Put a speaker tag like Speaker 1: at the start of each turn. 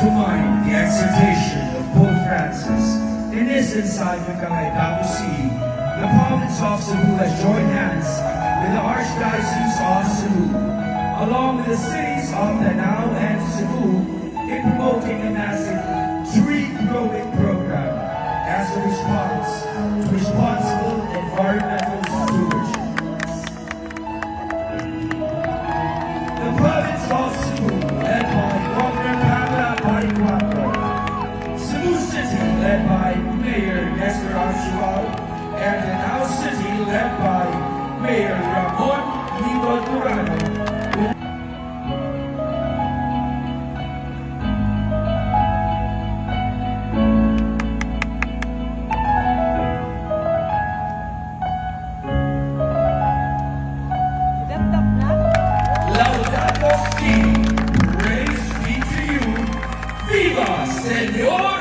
Speaker 1: To mind the exhortation of Pope Francis in his encyclical Laudato Si, the province of Cebu has joined hands with the Archdiocese of Cebu, along with the cities of Danao and Cebu, in promoting a massive tree growing program as a response to responsible environmental stewardship. The province of Cebu, led by Governor Pamela Baricuatro, Cebu City, led by Mayor Nestor Archival, and Danao City, led by Mayor Ramon Lito Durano, will
Speaker 2: Laptop na?
Speaker 1: Laudato Si, praise be to you, Viva Señor.